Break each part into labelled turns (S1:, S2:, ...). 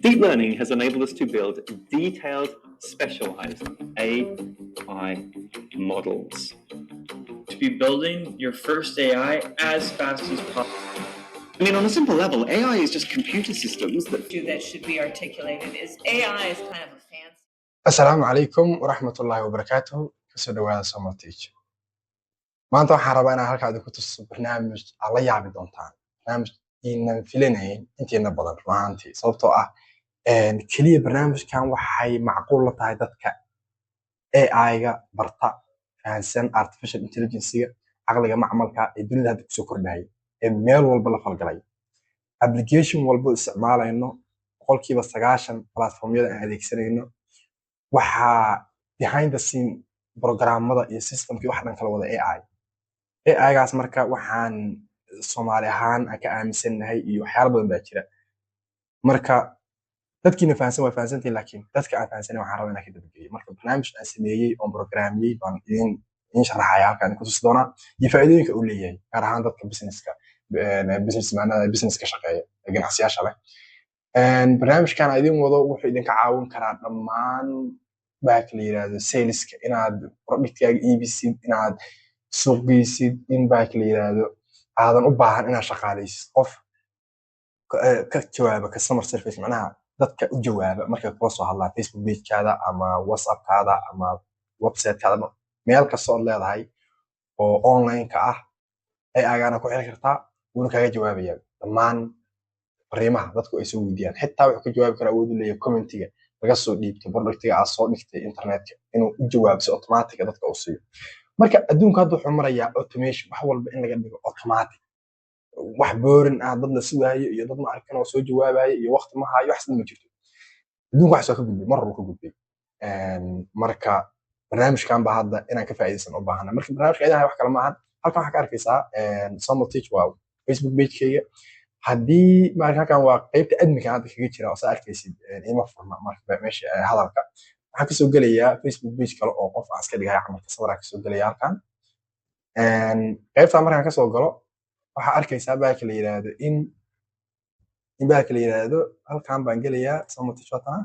S1: Deep learning has enabled us to build detailed, specialized AI models.
S2: To be building your first AI as fast as possible.
S1: I mean, on a simple level, AI is just computer systems that
S3: Issue that should be articulated is AI is kind of a fancy
S4: Asalaamu calaykum waraxmatullaahi wabarakaatuhu. Kasoo dhawaada Somalteach. Maanta waxaan rabaa inaan halkaa idinku tuso barnaamij aad la yaabi doontaan, barnaamij iinan filanayn intiina badan run ahaantii, sababtoo ah keliya barnaamijkan waxay macquul la tahay dadka AI-ga barta, fahansan artificial intelligence-ga, caqliga macmalka ee dunida hadda kusoo kordhaya ee meel walba la falgalay. Application walba isticmaalayno, 90% platformyada aan adeegsanayno, waxaa behind the scene programmada iyo systemkii wax dhan kala wada AI. AI-gaas marka waxaan Soomaali ahaan aan ka aaminsannahay iyo waxyaalo badan baa jira. Marka dadkiina fahansan waa fahansantihin, laakiin dadka aan fahansanayn waxaan rabaa inaan ka dabageeyo. Marka barnaamij aan sameeyey oon programmiyey baan idin sharaxaya, halkaan idinku tusi doonaa iyo faa'iidooyinka uu leeyahay, gaar ahaan dadka businesska, businessmanada, business ka shaqeeya ee ganacsiyasha leh. Barnaamijkan aan idin wado wuxuu idinka caawin karaa dhammaan bahalka la yiraahdo saleska, inaad productkaaga iibisid, inaad suuq geysid, in bahalka la yiraahdo aadan u baahan inaad shaqaalaysid qof ka jawaaba customer service, macnaha dadka u jawaaba markay kula soo hadlaan Facebook pagekaada ama WhatsAppkaada ama websitekaada ama meel kasta ood leedahay oo online-ka ah. AI-gaana ku xiri kartaa, wuuna kaaga jawaabaya dhammaan fariimaha dadku ay soo weydiiyaan. Xitaa wuxuu ka jawaabi karaa, awood u leeyahay, commentiga laga soo dhiibto productiga aad soo dhigtay internetka inuu u jawaabo si automatic ah dadka u siiyo. Marka adduunka hadda wuxuu marayaa automation, wax walba in laga dhigo automatic, wax boring ah, dad la sugaayo iyo dad ma arkan oo soo jawaabayo iyo waqti ma hayo, wax ma jirto. Adduunka wax soo ka gudbay, mar walba ka gudbay. Marka barnaamijkan baa hadda inaan ka faa'iidaysan u baahana. Marka barnaamijka idaha wax kale maahan. Halkan waxaa ka arkaysaa Somalteach, waa Facebook pagekayga. Haddii marka halkan waa qeybta adminka hadda kaga jira oo saa arkaysid ima furna. Marka meesha hadalka waxaan kasoo gelayaa Facebook page kale oo qof aan iska dhigaya camalka sawiraan kasoo gelaya halkan. Qeybta markaan kasoo galo, waxaa arkaysaa bahalka la yiraahdo in bahalka la yiraahdo halkan baan gelayaa, Somalteach waatana.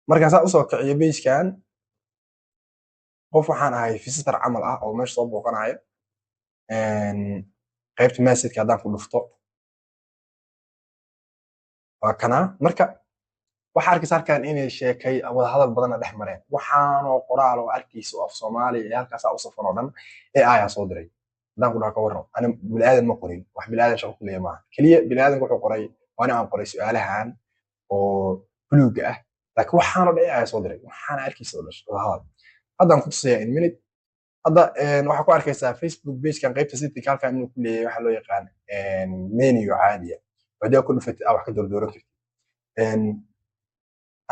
S4: Markaan saa usoo kiciyo pagekan, qof waxaan ahay visitor camal ah oo meesha soo booqanayo. Qaybta messageka haddaan ku dhufto, waa kanaa. Marka waxaa arkaysa halkan inay sheekay wada hadal badanna dhex mareen. Waxaanoo qoraal oo arkaysa oo af Soomaaliya ee halkaasaa u safan oo dhan AI aa soo diray. Haddaan ku dhaho ka warran, ani biniaadan ma qorin, wax biniaadan shaqo ku leeyahay maaha. Keliya biniaadanka wuxuu qoray waa ani aan qoray su'aalahan oo buluuga ah, laakiin waxaanoo dhan AI soo diray. Waxaana arkaysa oo dhan wada hadal haddaan ku tusayaa in minute. Hadda waxaa ku arkaysaa Facebook pagekan qaybta setting halkan inuu ku leeyahay waxa loo yaqaan menu caadiya oo haddii aad ku dhufatid aa wax ka doordooran kartid.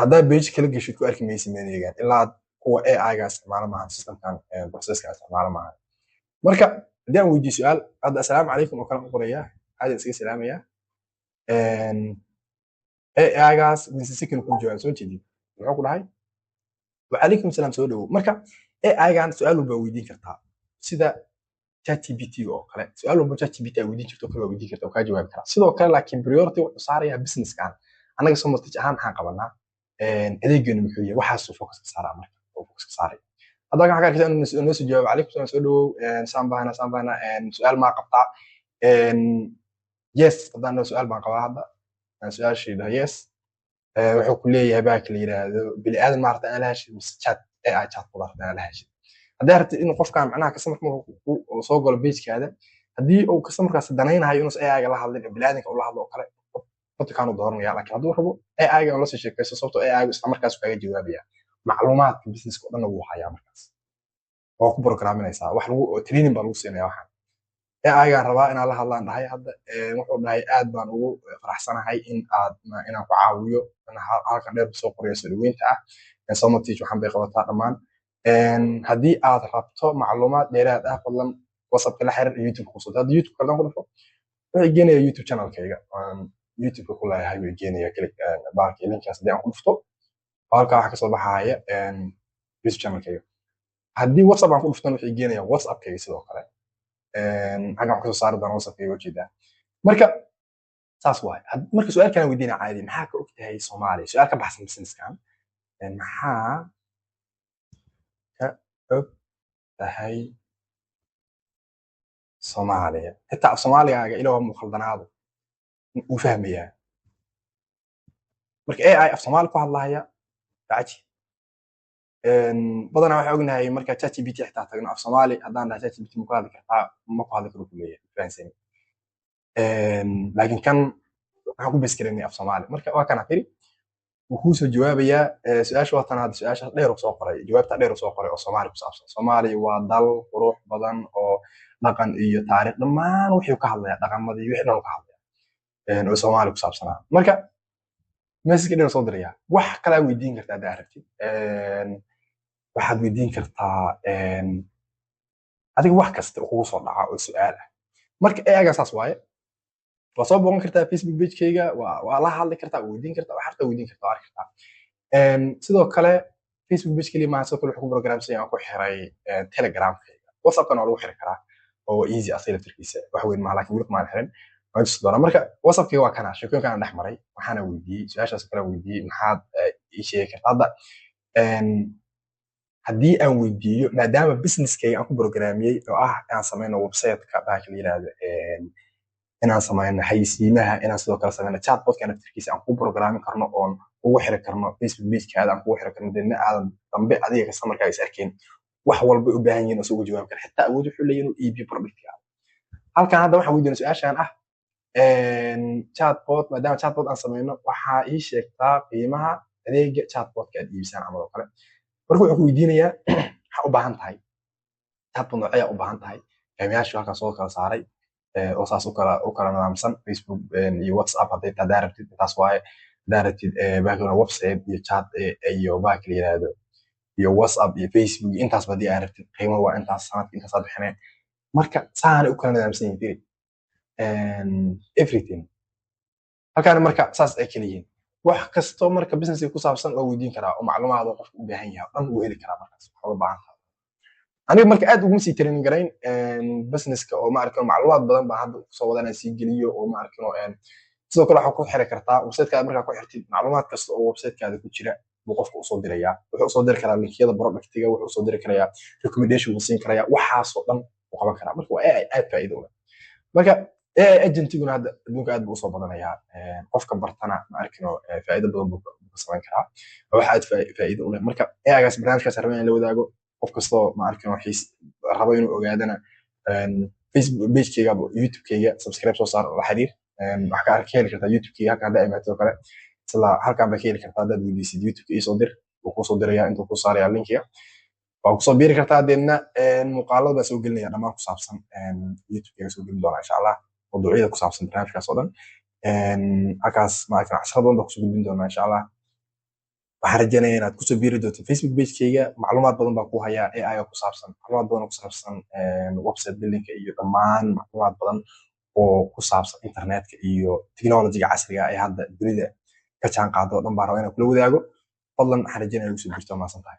S4: Haddaa page kala geshid, ku arki maysid menugan ilaa kuwa AI-ga isticmaalo maahan, systemkan processka isticmaalo maahan. Marka haddii aan weydiiyo su-aal hadda, "Assalaamu calaykum" oo kale u qoraya, caadi iskaga salaamaya, AI-gaas within second kuu jawaab. Soo jeedid muxuu ku dhahay? "Wacalaykum salaam, soo dhowow." Marka AI-gan su-aal walba weydiin kartaa, sida ChatGPT oo kale. Su-aal walba ChatGPT ay weydiin jirto oo kale waa weydiin kartaa oo kaa jawaabi karaa sidoo kale. Laakiin priority wuxuu saarayaa businesskan. Annaga Somalteach ahaan maxaan qabanaa, adeegeenu muxuu yahay, waxaasuu focus ka saaraa. Marka oo focus ka saaray hadda waxaa ka arkaysaa inuu noo soo jawaabo: "Calaykum salaam, soo dhowow, saan baahna, saan baahna, su-aal maa qabtaa?" "Yes." Haddaan dhaho "Su-aal baan qabaa," hadda aan su-aashii dhaho "yes," wuxuu ku leeyahay baaka la yiraahdo bini aadan maarata aan la heshid mise chat AI, chat qudaarta aan la heshid. Haddii rabtid inuu qofkan, macnaha customerka markuu uu soo galo pagekaada, haddii uu customerkaas danaynayo inuusan AI-ga la hadlin ee biniaadanka ula hadlo oo kale, buttonkan uu dooranaya. Laakiin hadduu rabo AI-ga in la sii sheekaysto, sababtoo AI-gu isla markaas kaaga jawaabaya, macluumaadka businesska oo dhanna wuu hayaa. Markaas waa ku programinaysaa, wax lagu training baa lagu siinaya. Waxaan AI-gaan rabaa inaan la hadlaan dhahay hadda. Wuxuu dhahay: "Aad baan ugu faraxsanahay in aad inaan ku caawiyo." Halkan dheer soo qorayo soo dhaweynta ah: "Somalteach waxaan bay qabataa dhammaan. Haddii aad rabto macluumaad dheeraad ah, fadlan WhatsAppka la xiriir, YouTube kusoo." Hadda YouTube haddaan ku dhufo, wuxuu geenaya YouTube channelkayga aan YouTube-ka ku leeyahay way geenaya. Click bahalka linkaas haddii aan ku dhufto, halkaa waxaa kasoo baxaya YouTube channelkayga. Haddii WhatsApp aan ku dhuftana, wuxuu geenaya WhatsAppkayga sidoo kale. Xaggan waxaan kasoo saari doonaa WhatsAppkayga, ujeedaa. Marka Saas waaye. Marka su-aal kalaan weydiina caadi: maxaa ka og tahay Soomaaliya? Su-aal ka baxsan businesskan. Maxaa ka og tahay Soomaaliya? Xitaa af Soomaaligaaga ilaa mu khaldanaado, wuu fahmayaa. Marka AI af Soomaali ku hadlaya waa cajiib. Badanaa waxaan ognahay marka ChatGPT xitaa tagno, af Soomaali haddaan dhaha "ChatGPT ma ku hadli kartaa?", ma ku hadli karo ku leeyahay, fahansani. Laakiin kan waxaan ku base garaynay af Soomaali. Marka waa kana, firi, wuu kuu soo jawaabayaa. Su-aasha waa tan hadda, su-aasha dheer uu soo qoray, jawaabta dheer uu soo qoray oo Soomaali ku saabsan. Soomaaliya waa dal qurux badan oo dhaqan iyo taariikh dhammaan wuxuu ka hadlaya, dhaqamadii wixii dhan uu ka hadlaya oo Soomaali ku saabsanaa. Marka message dheer soo diraya. Wax kalaa weydiin kartaa haddaa rabtid. Waxaad weydiin kartaa adiga wax kasta oo kugu soo dhaca oo su-aal ah. Marka AI-ga saas waaye. Waa soo booqan kartaa Facebook page-kayga, waa la hadli kartaa, waa weydiin kartaa, wax harta weydiin kartaa, waa arki kartaa. Sidoo kale Facebook page keliya maaha, sidoo kale wuxuu ku programsan yahay, aan ku xiray Telegramkayga. WhatsAppkana waa lagu xiri karaa oo easy, asaga laftirkiisa wax weyn maaha, laakiin weli kumaan xirin, waan tusi doonaa. Marka WhatsAppkayga waa kana, sheekooyinkaan dhex maray. Waxaana weydiiyey su-aashaas kale weydiiyey: maxaad ii sheegi kartaa hadda? Haddii aan weydiiyo, maadaama businesskayga aan ku programiyey oo ah inaan sameyno website-ka bahalka la yiraahdo, inaan sameyno xayeysiimaha, inaan sidoo kale sameyno chatbotka naftirkiisa, aan ku programin karno oon ugu xiri karno Facebook page-kaada, aan kugu xiri karno, deedna aadan dambe adiga customerkaaga is arkayn, wax walba u baahan yihiin oo uga jawaabi kara. Xitaa awood wuxuu leeyahay inuu iibiyo productkaada. Halkan hadda waxaan weydiinay su-aashan ah chatbot: maadaama chatbot aan sameyno, waxaa ii sheegtaa qiimaha adeega chatbotka aad iibisaan camal oo kale. Marka wuxuu ku weydiinayaa maxaa u baahan tahay, chatbot noocee u baahan tahay. Qiimayaashu halkaas soo kala saaray oo saas u kala nidaamsan. Facebook iyo WhatsApp hadday tahay, haddaa rabtid intaas waaye, haddaa rabtid bahalka website iyo chat iyo bahalka la yiraahdo iyo WhatsApp iyo Facebook iyo intaasba haddii aad rabtid, qiimaha waa intaas, sanadka intaasaa bixinee. Marka saanay u kala nidaamsan yihiin, firi, everything halkaana. Marka saas ay kala yihiin. Wax kasto marka business ku saabsan waa weydiin karaa oo macluumaad oo qofku u baahan yahay oo dhan wuu heli karaa. Markaas waxa uga baahan tahay, aniga marka aad uguma sii training garayn businesska oo ma arkin macluumaad badan baa hadda kusoo wadan sii geliyo oo ma arkin. Sidoo kale waxaa ku xiri kartaa websitekaada. Markaa ku xirtid, macluumaad kasta oo websitekaada ku jira buu qofka usoo dirayaa. Wuxuu usoo diri karaa linkiyada productiga, wuxuu usoo diri karayaa recommendation buu siin karayaa, waxaasoo dhan uu qaban karaa. Marka waa AI aad faa'iido u leh. Marka AI agentiguna hadda adduunka aad buu usoo badanayaa. Qofka bartana ma arkino faa'iido badan buu ka samayn karaa. Waa wax aad faa'iido u leh. Marka AI-gaas barnaamijkaas rabaa in la wadaago qof kastoo ma arkino xiis rabo inuu ogaadana. Facebook page-kayga, YouTube-kayga subscribe soo saar, la xiriir. Waxaa ka arki heli kartaa YouTube-kayga halkan haddaa imaato kale, isla halkan baa ka heli kartaa. Haddaad weydiisid "YouTube-ka iisoo dir", wuu kusoo diraya, intuu ku saaraya linkiga, waa kusoo biiri kartaa. Deedna muuqaalada baa soo gelinaya dhammaan ku saabsan YouTube-kayga soo gelin doonaa insha Allah, mawduucyada ku saabsan barnaamijkaas oo dhan. Halkaas maaragta casharo badan baa kusoo gudbin doonaa insha Allah. Waxaan rajeynaya inaad kusoo biiri doonto Facebook page-kayga. Macluumaad badan baa ku hayaa AI oo ku saabsan, macluumaad badan oo ku saabsan website buildingka iyo dhammaan macluumaad badan oo ku saabsan internetka iyo technology-ga casriga ah ee hadda dunida ka jaan qaado oo dhan baan rabaa inaan kula wadaago. Fadlan waxaan rajeynaya inaad kusoo biirto. Mahadsan tahay.